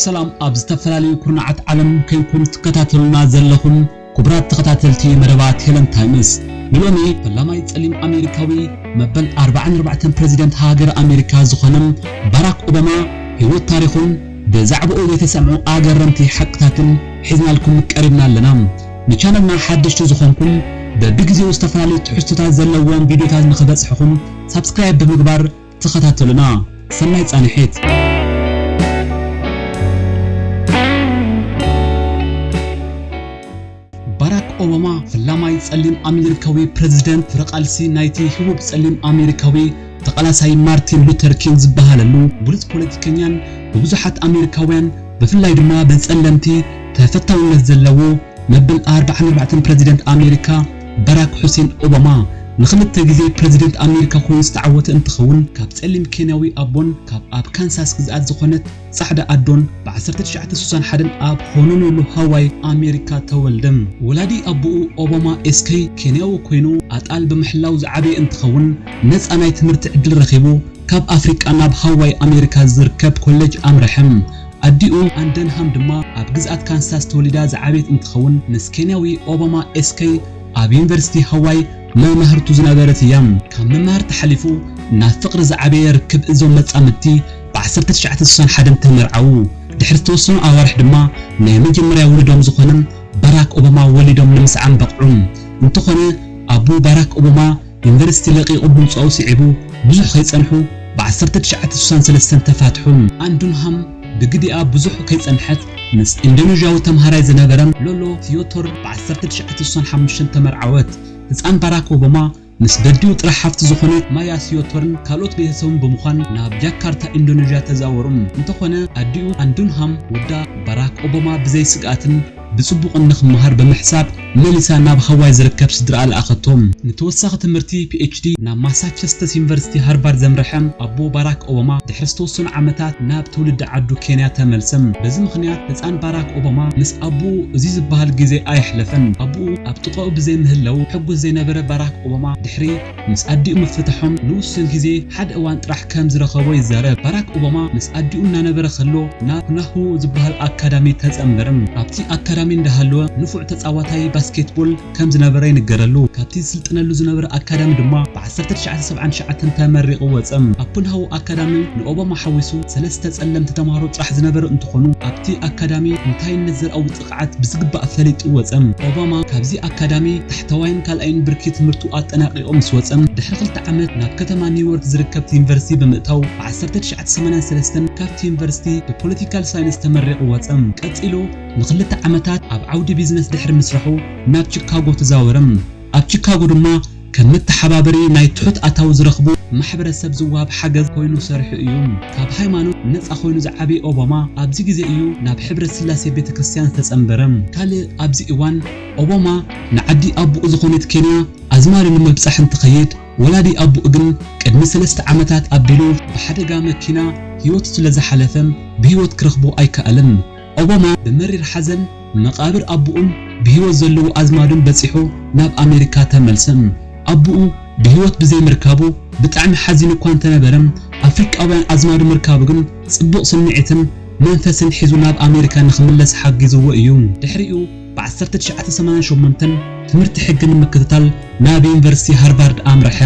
ሰላም ኣብ ዝተፈላለዩ ኩርናዓት ዓለም ከይንኩም ትከታተሉና ዘለኹም ክቡራት ተኸታተልቲ መደባት ሄለን ታይምስ፣ ንሎሚ ፈላማይ ጸሊም ኣሜሪካዊ መበል ኣርባዓን ኣርባዕተን ፕረዚደንት ሃገር ኣሜሪካ ዝኾነ ባራክ ኦባማ ህይወት ታሪኹን ብዛዕባኡ ዘይተሰምዑ ኣገረምቲ ሓቅታትን ሒዝናልኩም ቀሪብና ኣለና። ንቻነልና ሓደሽቲ ዝኾንኩም በብግዜኡ ዝተፈላለዩ ትሕዝቶታት ዘለዎም ቪድዮታት ንኽበጽሕኹም ሳብስክራይብ ብምግባር ተኸታተሉና። ሰናይ ጻንሒት። ባራክ ኦባማ ፈላማይ ጸሊም ኣሜሪካዊ ፕረዚደንት፣ ፍረ ቃልሲ ናይቲ ህቡብ ጸሊም ኣሜሪካዊ ተቓላሳይ ማርቲን ሉተር ኪንግ ዝበሃለሉ ብሉጽ ፖለቲከኛን ብብዙሓት ኣሜሪካውያን ብፍላይ ድማ ብጸለምቲ ተፈታውነት ዘለዎ መበል ኣርባዓን ኣርባዕተን ፕረዚደንት ኣሜሪካ ባራክ ሑሴን ኦባማ ንኽልተ ግዜ ፕረዚደንት ኣሜሪካ ኮይኑ ዝተዓወተ እንትኸውን፣ ካብ ጸሊም ኬንያዊ ኣቦን ካብ ኣብ ካንሳስ ግዝኣት ዝኾነት ጻዕዳ ኣዶን ብ ዓሰርተ ትሽዓተ ስሳን ሓደን ኣብ ሆኖሉሉ ሃዋይ ኣሜሪካ ተወልደ። ወላዲ ኣቦኡ ኦባማ ኤስከይ ኬንያዊ ኮይኑ ኣጣል ብምሕላው ዝዓበየ እንትኸውን፣ ነጻ ናይ ትምህርቲ ዕድል ረኺቡ ካብ ኣፍሪቃ ናብ ሃዋይ ኣሜሪካ ዝርከብ ኮሌጅ ኣምረሐ። ኣዲኡ ኣን ደንሃም ድማ ኣብ ግዝኣት ካንሳስ ተወሊዳ ዝዓበየት እንትኸውን፣ ምስ ኬንያዊ ኦባማ ኤስከይ ኣብ ዩኒቨርሲቲ ሃዋይ መማህርቱ ዝነበረት እያ። ካብ መማህርቲ ሓሊፉ ናብ ፍቕሪ ዝዓበየ ርክብ እዞም መጻምድቲ ብ ዓሰርተ ትሽዓተ ስሳን ሓደን ተመርዓዉ። ድሕሪ ዝተወሰኑ ኣዋርሕ ድማ ናይ መጀመርያ ውሉዶም ዝኾነ ባራክ ኦባማ ወሊዶም ንምስዓም በቕዑ። እንተኾነ ኣቦ ባራክ ኦባማ ዩኒቨርሲቲ ለቒቑ ምምጽኡ ስዒቡ ብዙሕ ከይጸንሑ ብ ዓሰርተ ትሽዓተ ስሳን ሰለስተን ተፋትሑ። ኣን ዱንሃም ብግዲኣ ብዙሕ ከይጸንሐት ምስ ኢንዶኔዥያዊ ተምሃራይ ዝነበረ ሎሎ ቲዮቶር ብ ዓሰርተ ትሽዓተ ስሳን ሓሙሽተን ተመርዓወት። ህጻን ባራክ ኦባማ ምስ በዲኡ ጥራሕ ሓፍቲ ዝኾነት ማያ ቲዮቶርን ካልኦት ቤተሰቡን ብምዃን ናብ ጃካርታ ኢንዶኔዥያ ተዛወሩ። እንተኾነ ኣዲኡ ኣን ዱንሃም ወዳ ባራክ ኦባማ ብዘይ ስግኣትን ብጽቡቕን ንኽመሃር ብምሕሳብ መሊሳ ናብ ሃዋይ ዝርከብ ስድራኣ ለኣኸቶ። ንተወሳኺ ትምህርቲ ፒ ኤች ዲ ናብ ማሳቹሰትስ ዩኒቨርሲቲ ሃርቫርድ ዘምርሐ ኣቦ ባራክ ኦባማ ድሕሪ ዝተወሰኑ ዓመታት ናብ ትውልዲ ዓዱ ኬንያ ተመልሰ። በዚ ምኽንያት ህጻን ባራክ ኦባማ ምስ ኣቦኡ እዚ ዝበሃል ግዜ ኣየሕለፈን። ኣቦኡ ኣብ ጥቓኡ ብዘይ ምህላዉ ሕጉስ ዘይነበረ ባራክ ኦባማ ድሕሪ ምስ ኣዲኡ ምፍታሖም ንውሱን ግዜ ሓደ እዋን ጥራሕ ከም ዝረኸቦ ይዛረብ። ባራክ ኦባማ ምስ ኣዲኡ እናነበረ ከሎ ናብ ናሁ ዝበሃል ኣካዳሚ ተጸንበረ። ኣብቲ ኣካዳሚ እንዳሃለወ ንፉዕ ተጻዋታይ ባስኬትቦል ከም ዝነበረ ይንገረሉ። ካብቲ ዝስልጥነሉ ዝነበረ ኣካዳሚ ድማ ብ ዓሰርተ ትሽዓተ ሰብዓን ትሽዓተን ተመሪቑ ወጸ። ኣብ ፑንሃው ኣካዳሚ ንኦባማ ሓዊሱ ሰለስተ ጸለምቲ ተምሃሮ ጥራሕ ዝነበሩ እንትኾኑ፣ ኣብቲ ኣካዳሚ እንታይነት ዘርኣዊ ጥቕዓት ብዝግባእ ፈሊጡ ወጸ። ኦባማ ካብዚ ኣካዳሚ ታሕተዋይን ካልኣይን ብርኪ ትምህርቱ ኣጠናቒቑ ምስ ወጸ፣ ድሕሪ ክልተ ዓመት ናብ ከተማ ኒውዮርክ ዝርከብ ዩኒቨርሲቲ ብምእታው፣ ብ ዓሰርተ ትሽዓተ ሰማንያን ሰለስተን ካብቲ ዩኒቨርሲቲ ብፖለቲካል ሳይንስ ተመሪቑ ወጸ። ቀጺሉ ንኽልተ ዓመታት ኣብ ዓውዲ ቢዝነስ ድሕሪ ምስራሑ ናብ ቺካጎ ተዛወረ። ኣብ ቺካጎ ድማ ከም መተሓባበሪ ናይ ትሑት ኣታዊ ዝረኽቡ ማሕበረሰብ ዝወሃብ ሓገዝ ኮይኑ ሰሪሑ እዩ። ካብ ሃይማኖት ነጻ ኮይኑ ዝዓበየ ኦባማ ኣብዚ ግዜ እዩ ናብ ሕብረት ስላሴ ቤተ ክርስቲያን ዝተጸንበረ። ካልእ ኣብዚ እዋን ኦባማ ንዓዲ ኣቦኡ ዝኾነት ኬንያ ኣዝማሪ ንምብጻሕ እንትኸይድ፣ ወላዲ ኣቦኡ ግን ቅድሚ ሰለስተ ዓመታት ኣቢሉ ብሓደጋ መኪና ህይወቱ ስለ ዝሓለፈ ብህይወት ክረኽቦ ኣይከኣለን። ኦባማ ብመሪር ሓዘን መቓብር ኣቦኡን ብህይወት ዘለዉ ኣዝማዱን በጺሑ ናብ ኣሜሪካ ተመልሰ። ኣቦኡ ብህይወት ብዘይምርካቡ ብጣዕሚ ሓዚኑ እኳ እንተነበረ፣ ኣፍሪቃውያን ኣዝማዱ ምርካቡ ግን ጽቡቕ ስምዒትን መንፈስን ሒዙ ናብ ኣሜሪካ ንኽምለስ ሓጊዝዎ እዩ። ድሕሪኡ ብ ዓሰርተ ትሽዓተ ሰማንያን ሸሞንተን ትምህርቲ ሕጊ ንምክትታል ናብ ዩኒቨርሲቲ ሃርቫርድ ኣምርሐ።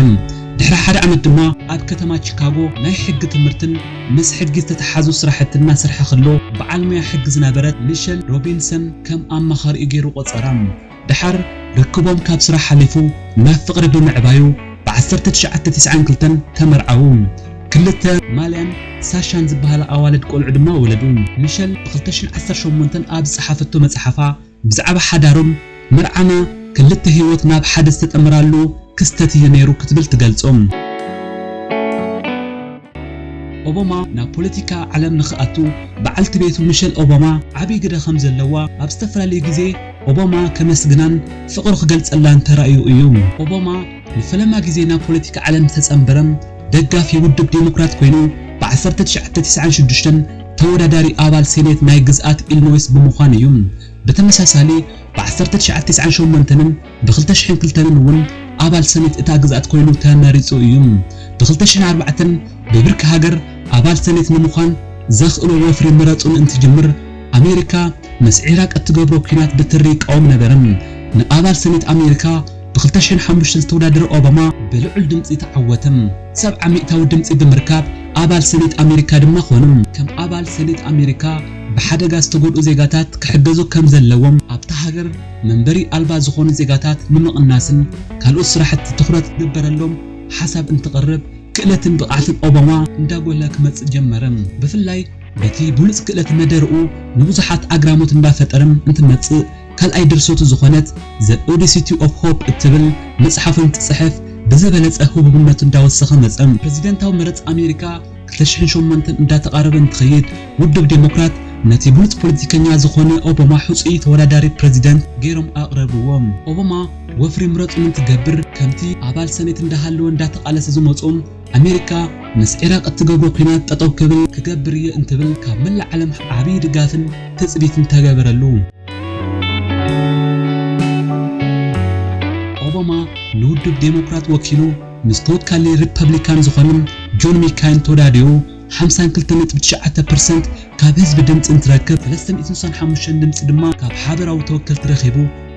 ድሕሪ ሓደ ዓመት ድማ ኣብ ከተማ ቺካጎ ናይ ሕጊ ትምህርትን ምስ ሕጊ ዝተተሓዙ ስራሕትን እናሰርሐ ከሎ፣ በዓል ሞያ ሕጊ ዝነበረት ሚሸል ሮቢንሰን ከም ኣማኻሪኡ ገይሩ ቆጸራ። ደሓር ርክቦም ካብ ስራሕ ሓሊፉ ናብ ፍቕሪ ብምዕባዩ፣ ብ ዓሰርተ ትሽዓተ ተስዓን ክልተን ተመርዓዉ። ክልተ ማልያን ሳሻን ዝበሃላ ኣዋልድ ቆልዑ ድማ ወለዱ። ሚሸል ብ ክልተ ሽሕን ዓሰርተ ሸሞንተን ኣብ ዝጸሓፈቶ መጽሓፋ፣ ብዛዕባ ሓዳሮም፣ "መርዓና ክልተ ህይወት ናብ ሓደ ዝተጠመራሉ ክስተት እዩ ነይሩ" ክትብል ትገልጾ። ኦባማ ናብ ፖለቲካ ዓለም ንኽኣቱ በዓልቲ ቤቱ ሚሸል ኦባማ ዓብዪ ግደ ከም ዘለዋ ኣብ ዝተፈላለዩ ግዜ ኦባማ ከመስግናን ፍቕሩ ክገልጸላን ተራእዩ እዩ። ኦባማ ንፈለማ ግዜ ናብ ፖለቲካ ዓለም ዝተጸንበረ ደጋፊ ውድብ ዴሞክራት ኮይኑ፣ ብ ዓሰርተ ትሽዓተ ተስዓን ሽዱሽተን ተወዳዳሪ ኣባል ሴኔት ናይ ግዝኣት ኢሊኖይስ ብምዃን እዩ። ብተመሳሳሊ፣ ብ ዓሰርተ ትሽዓተ ተስዓን ሸሞንተንን ብ ክልተ ሽሕን ክልተን እውን ኣባል ሰኔት እታ ግዝኣት ኮይኑ ተመሪጹ እዩ። ብ ክልተ ሽሕን ኣርባዕተን ብብርኪ ሃገር ኣባል ሰኔት ንምዃን ዘኽእሎ ወፍሪ ምረጹን እንትጅምር፣ ኣሜሪካ ምስ ዒራቅ እትገብሮ ኲናት ብትሪ ይቃወም ነበረ። ንኣባል ሰኔት ኣሜሪካ ብ ክልተ ሽሕን ሓሙሽተን ዝተወዳደረ ኦባማ ብልዑል ድምጺ ተዓወተ። ሰብዓ ሚእታዊ ድምጺ ብምርካብ ኣባል ሰኔት ኣሜሪካ ድማ ኾነ። ከም ኣባል ሰኔት ኣሜሪካ ብሓደጋ ዝተጎድኡ ዜጋታት ክሕገዙ ከም ዘለዎም፣ ኣብታ ሃገር መንበሪ ኣልባ ዝኾኑ ዜጋታት ንምቕናስን ካልኦት ስራሕቲ ትኹረት ዝግበረሎም ሓሳብ እንትቐርብ፣ ክእለትን ብቕዓትን ኦባማ እንዳጎለ ክመጽእ ጀመረ። ብፍላይ በቲ ብሉጽ ክእለት መደርኡ ንብዙሓት ኣግራሞት እንዳፈጠረም እንትመጽእ፣ ካልኣይ ድርሰቱ ዝኾነት The Odyssey of Hope እትብል መጽሓፉ እንትጽሕፍ ብዝበለጸ ህቡብነቱ እንዳወሰኸ መጸ። ፕረዚደንታዊ መረጻ ኣሜሪካ ክልተ ሽሕን ሸሞንተን እንዳተቓረበ እንትኸይድ፣ ውድብ ዴሞክራት ነቲ ብሉጽ ፖለቲከኛ ዝኾነ ኦባማ ሕጹይ ተወዳዳሪ ፕረዚደንት ገይሮም ኣቕረብዎ። ኦባማ ወፍሪ ምረጹን እንትገብር፣ ከምቲ ኣባል ሰኔት እንዳሃለወ እንዳተቓለሰ ዝመጾ፣ ኣሜሪካ ምስ ዒራቅ እትገብሮ ኲናት ጠጠው ክብል ክገብር እየ እንትብል ካብ መላእ ዓለም ዓብዪ ድጋፍን ትጽቢትን ተገበረሉ። ኦባማ ንውድብ ዴሞክራት ወኪሉ ምስ ተወካሊ ሪፐብሊካን ዝኾነ ጆን ሚካይን ተወዳዲሩ ሓምሳን ክልተን ነጥቢ ትሽዓተ ፐርሰንት ካብ ህዝቢ ድምፂ እንትረክብ፣ ሰለስተ ሚእትን ስሳን ሓሙሽተን ድምፂ ድማ ካብ ሓበራዊ ተወከልቲ ረኺቡ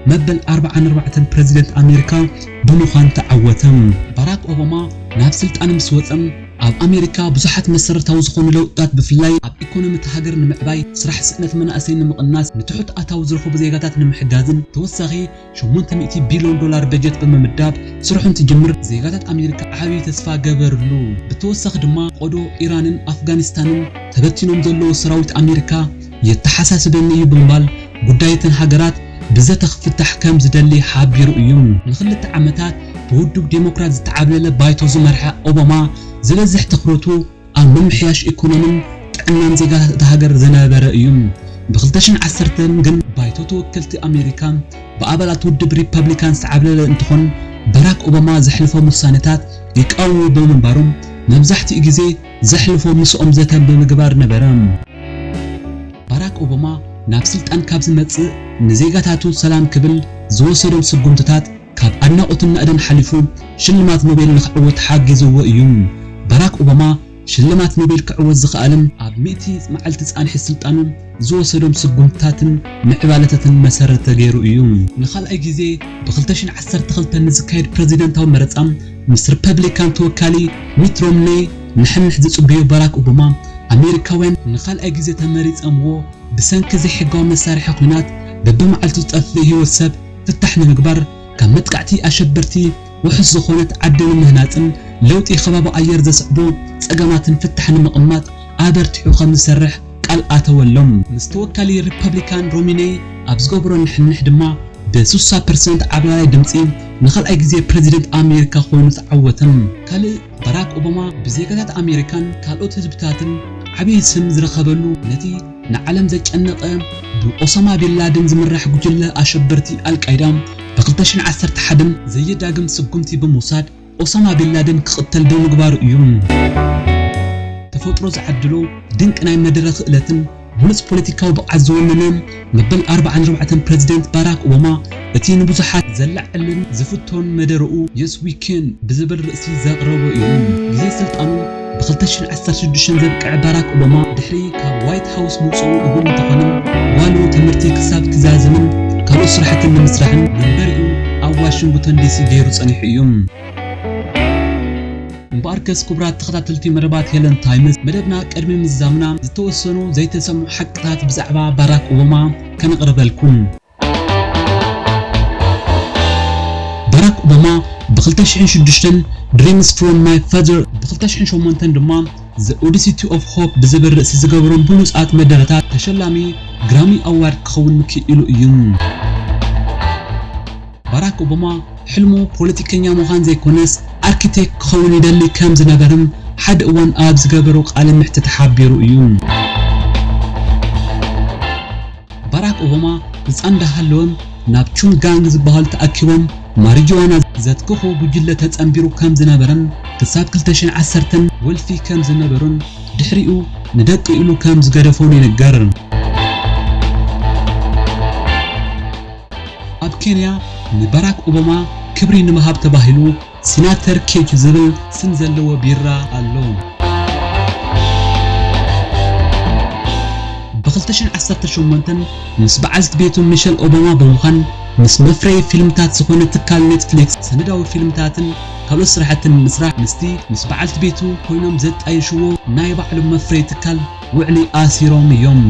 መበል ኣርባዓን ኣርባዕተን ፕረዚደንት ኣሜሪካ ብምዃን ተዓወተ። ባራክ ኦባማ ናብ ስልጣን ምስ ወፀ፣ ኣብ ኣሜሪካ ብዙሓት መሰረታዊ ዝኾኑ ለውጥታት፣ ብፍላይ ኣብ ኢኮኖሚ እታ ሃገር ንምዕባይ፣ ስራሕ ስእነት መናእሰይ ንምቕናስ፣ ንትሑት ኣታዊ ዝረኽቡ ዜጋታት ንምሕጋዝን ተወሳኺ ሸሞንተ ሚእቲ ቢልዮን ዶላር በጀት ብምምዳብ ስርሑ እንትጅምር፣ ዜጋታት ኣሜሪካ ዓብዪ ተስፋ ገበርሉ። ብተወሳኺ ድማ ቆዶ ኢራንን ኣፍጋኒስታንን ተበቲኖም ዘለዉ ሰራዊት ኣሜሪካ የተሓሳስበኒ እዩ ብምባል፣ ጉዳይ እተን ሃገራት ብዘተ ክፍታሕ ከም ዝደሊ ሓቢሩ እዩ። ንኽልተ ዓመታት ብውድብ ዴሞክራት ዝተዓብለለ ባይቶ ዝመርሐ ኦባማ፣ ዝበዝሕ ትኹረቱ ኣብ ምምሕያሽ ኢኮኖሚን ጥዕናን ዜጋታት እታ ሃገር ዝነበረ እዩ። ብ ክልተ ሽሕን ዓሰርተን ግን ባይቶ ተወከልቲ ኣሜሪካ ብኣባላት ውድብ ሪፐብሊካን ዝተዓብለለ እንትኾን፣ ባራክ ኦባማ ዘሕልፎም ውሳነታት ይቃወሙ ብምንባሮም፣ መብዛሕትኡ ግዜ ዘሕልፎ ምስኦም ዘተ ብምግባር ነበረ። ባራክ ኦባማ ናብ ስልጣን ካብ ዝመጽእ፣ ንዜጋታቱ ሰላም ክብል ዝወሰዶም ስጉምትታት ካብ ኣድናቖትን ናእዳን ሓሊፉ ሽልማት ኖቤል ንኽዕወት ሓጊዝዎ እዩ። ባራክ ኦባማ ሽልማት ኖቤል ክዕወት ዝኸኣለን ኣብ ሚእቲ መዓልቲ ጻንሒት ስልጣኑ ዝወሰዶም ስጉምትታትን ምዕባለታትን መሰረት ተገይሩ እዩ። ንኻልኣይ ግዜ ብ ክልተ ሽሕን ዓሰርተ ክልተን ንዝካየድ ፕረዚደንታዊ መረጻ ምስ ሪፐብሊካን ተወካሊ ሚት ሮምኔይ ንሕንሕ ዝጽበዮ ባራክ ኦባማ፣ ኣሜሪካውያን ንኻልኣይ ግዜ ተመሪጸምዎ ብሰንኪ ዘይሕጋዊ መሳርሒ ኲናት በብመዓልቱ ዝጠፍእ ህይወት ሰብ ፍታሕ ንምግባር፣ ካብ መጥቃዕቲ ኣሸበርቲ ውሑስ ዝኾነት ዓዲ ንምህናጽን ለውጢ ከባቢ ኣየር ዘስዕቦ ጸገማትን ፍታሕ ንምቕማጥ ኣበርቲዑ ከም ዝሰርሕ ቃል ኣተወሎም። ምስ ተወካሊ ሪፐብሊካን ሮምኔይ ኣብ ዝገብሮ ንሕንሕ ድማ ብ ስሳ ፐርሰንት ዓብላላይ ድምጺ ንኻልኣይ ግዜ ፕረዚደንት ኣሜሪካ ኮይኑ ተዓወተ። ካልእ ባራክ ኦባማ ብዜጋታት ኣሜሪካን ካልኦት ህዝብታትን ዓብዪ ስም ዝረኸበሉ፣ ነቲ ንዓለም ዘጨነቐ ብኦሳማ ቢን ላደን ዝምራሕ ጉጅለ ኣሸበርቲ ኣልቃይዳ ብ ክልተ ሽሕን ዓሰርተ ሓደን ዘየዳግም ስጉምቲ ብምውሳድ ኦሳማ ቢን ላደን ክቕተል ብምግባሩ እዩ። ተፈጥሮ ዝዓደሎ ድንቂ ናይ መደረ ክእለትን ብሉጽ ፖለቲካዊ ብቕዓት ዝወነነ መበል ኣርባዓን ኣርባዕተን ፕረዚደንት ባራክ ኦባማ፣ እቲ ንብዙሓት ዘላዕልን ዝፍቶን መደረኡ የስ ዊ ኬን ብዝብል ርእሲ ዘቕረቦ እዩ። ግዜ ስልጣኑ ብ ክልተ ሽሕን ዓሰርተ ሽዱሽተን ዘብቅዐ ባራክ ኦባማ፣ ድሕሪ ካብ ዋይት ሃውስ ምውጽኡ እኹል እንተኾነ፣ ዋሎ ትምህርቲ ክሳብ ክዛዝምን ካልኦት ስራሕትን ንምስራሕን መንበሪኡ ኣብ ዋሽንግተን ዲሲ ገይሩ ጸኒሑ እዩ። እምበኣርከስ ክቡራት ተኸታተልቲ መደባት ሄለን ታይምስ፣ መደብና ቅድሚ ምዝዛምና ዝተወሰኑ ዘይተሰምዑ ሓቅታት ብዛዕባ ባራክ ኦባማ ከነቕርበልኩም። ባራክ ኦባማ ብ ክልተ ሽሕን ሽዱሽተን Dreams from My Father፣ ብ ክልተ ሽሕን ሸሞንተን ድማ The Odyssey of Hope ብዝብል ርእሲ ዝገበሮም ብሉጻት መደረታት ተሸላሚ ግራሚ ኣዋርድ ክኸውን ክኢሉ እዩ። ባራክ ኦባማ ሕልሙ ፖለቲከኛ ምዃን ዘይኮነስ ኣርኪቴክት ክኸውን ይደሊ ከም ዝነበርን ሓደ እዋን ኣብ ዝገበሮ ቃለ መሕትት ሓቢሩ እዩ። ባራክ ኦባማ ህጻን እንዳሃለወ ናብ ቹን ጋንግ ዝበሃሉ ተኣኪቦም ማሪጅዋና ዘትክኹ ጉጅለ ተጸንቢሩ ከም ዝነበረን ክሳብ ክልተ ሽሕን ዓሰርተን ወልፊ ከም ዝነበሩን ድሕሪኡ ንደቂ ኢሉ ከም ዝገደፎን ይንገር። ኣብ ኬንያ ንባራክ ኦባማ ክብሪ ንምሃብ ተባሂሉ ሲናተር ኬጅ ዝብል ስም ዘለዎ ቢራ ኣሎ። ክልተ ሽሕን ዓሰርተ ሸሞንተን ምስ በዓልቲ ቤቱ ሚሸል ኦባማ ብምዃን ምስ መፍረዪ ፊልምታት ዝኾነ ትካል ኔትፍሊክስ ሰነዳዊ ፊልምታትን ካልኦት ስራሕትን ንምስራሕ ምስቲ ምስ በዓልቲ ቤቱ ኮይኖም ዘጣየሽዎ ናይ ባዕሎም መፍረዪ ትካል ውዕሊ ኣሲሮም እዮም።